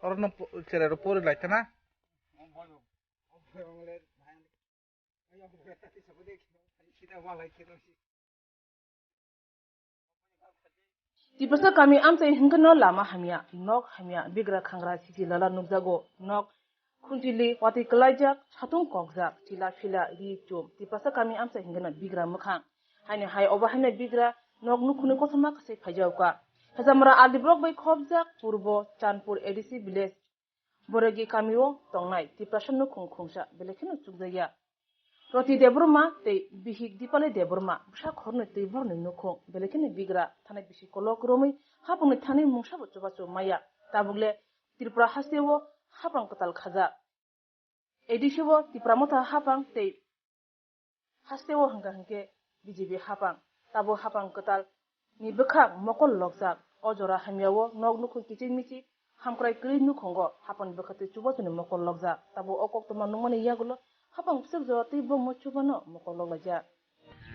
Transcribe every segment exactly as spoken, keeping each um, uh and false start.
Oro no po-, cherai rok pori lai thana. Tiprasa kami amchai hwnkhe no lama hamya, nok hamya, bigra khangra sisi lala nukjago, nok khunchili watwi kwlaijak, satung kokjak, chila phila ri chum. Tiprasa kami amchai hwnkhe no bigra mwkhang. Haini hai obo haino bigra nok nukhungni kothoma kwsai phaijago ka. Hajamara aldi borok bai khopjak, Purbo Chandpur A D C village. Boregi kamio tongnai Tiprasa nukhung khungsa belai kheno chukjakya. Roti Debbarma tei bihik Dipali Debbarma bwsa khornwi twi borokni nukhung belai kheno bigra thanai bisi kolok romwi hapungni thani mungsabo chubachu maya. Tabukle Tripura hasteo hapang kwtal khajak. A D C o Tipra Motha hapang tei hasteo hwnkha hwnkhe B J P hapang. Tabuk hapang kwtal ni bwkhak mokol lokjak. O jora hamyao nok nukhung kichik michik hamkrai kwrwi nukhungo hapang bwkhaktwi chubachu ni mokol lokjak. Tabuk o koktwma nukmani yagulo hapang bwswk jora tei bongmo chubano mokol loklaijak.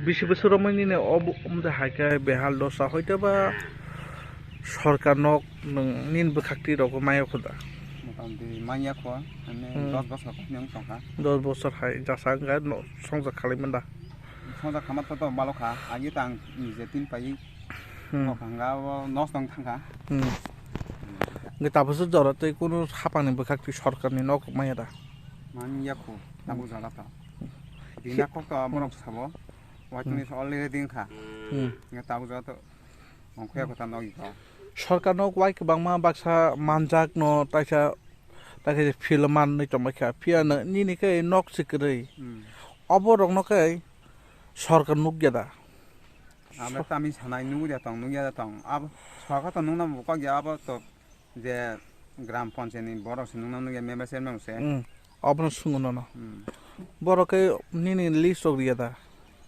Bisi bwswk romwi nini o bu-, omda hai khe behal dosa hoite ba sorkar nok nwng nini bwkhak twi rokbo maya kho da? Motamoti manya kho, ani Hmm. dos bosor khe nwng tongkha. Dos bosor hai jasa wngkha no songja khalai manda. Songja khama to to balo kha, agi tang nije tin pai Hmm. kok hanga o nos tong thangkha. Hmm. Ngi tabuk se jora tei kunu hapang ni bwkhak twi sorkar ni nok maya da? Manya kho, tabuk jora to. Dina kok to borok sabo. Waitungni Hmm. already wngkha. Hmm. Nge tabuk jora to ongkhoya kota nogi ko. Sorkar nok wai kwbangma baksa manjak no taisa, taisa film manwi tongbai kha. Phiya no nini khe nok se kwrwi. Hmm. Obo rok no khe sorkar nukya da? Abo So- tami sanai nukya tong, nukya tong. Abo sorkar to nukna bo kok ya abo to. Je gram panchayat ni borok se nungno nungya member chairman se. Hmm. Abono swngo nono. Hmm. Borok khe nini list rok riya da?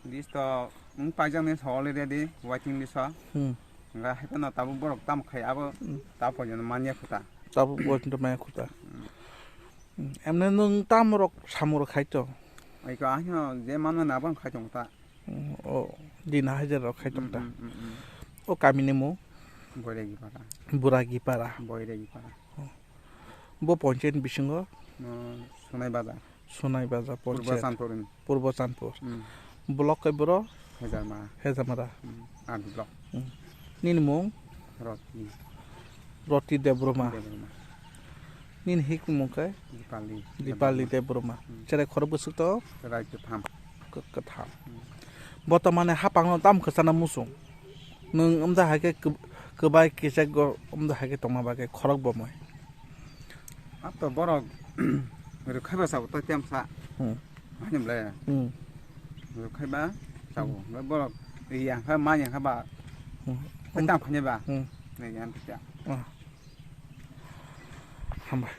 List to wng paijak ni so already waiting list o. Hmm. Nga hai no tabuk borok tam khai abo Hmm. ta pojon manya khuta. Tabuk pojon manya khuta. Hmm. Hmm. Emne nung tam rok samung rok khai to? Ai ko ahino je mano na bang khai tong ta. Hmm. O din hajar rok khai tong ta. Hmm, hmm, hmm, hmm. O kami ni mung? Boiregi para. Buragi para. Boiregi para. Bo panchayat ni bisingo? No, Sonai Bazar. Sonai Bazar Purbo panchayat. Chandpur ni. Purbo Chandpur. Hmm. Block kai boro? Hezarma. Hezamara. Hmm. Art block. Hmm. Nini mung? Roti. Roti Debbarma. Debbarma. Nini hik mung kai? Dipali. Dipali Debbarma. Hmm. Cherai khorok bwswk to? Cherai kwtham. Kwk-, kwtham. Hmm. Botomani hapang no tam kwchana muchung. Nwng wngda hai khe kwb-, kwbai kichak go wngda hai khe tongma bagwi khorok bomoi. Ato borok rwkhaiba sabo to temsa. Hmm. Mani ble. Hmm. Rwkhaiba sabo. Hmm. Borok yang kha ma yang kha ba. Hmm. Tam khani ba. Hmm. Ne yang ta. Ah. Hambai.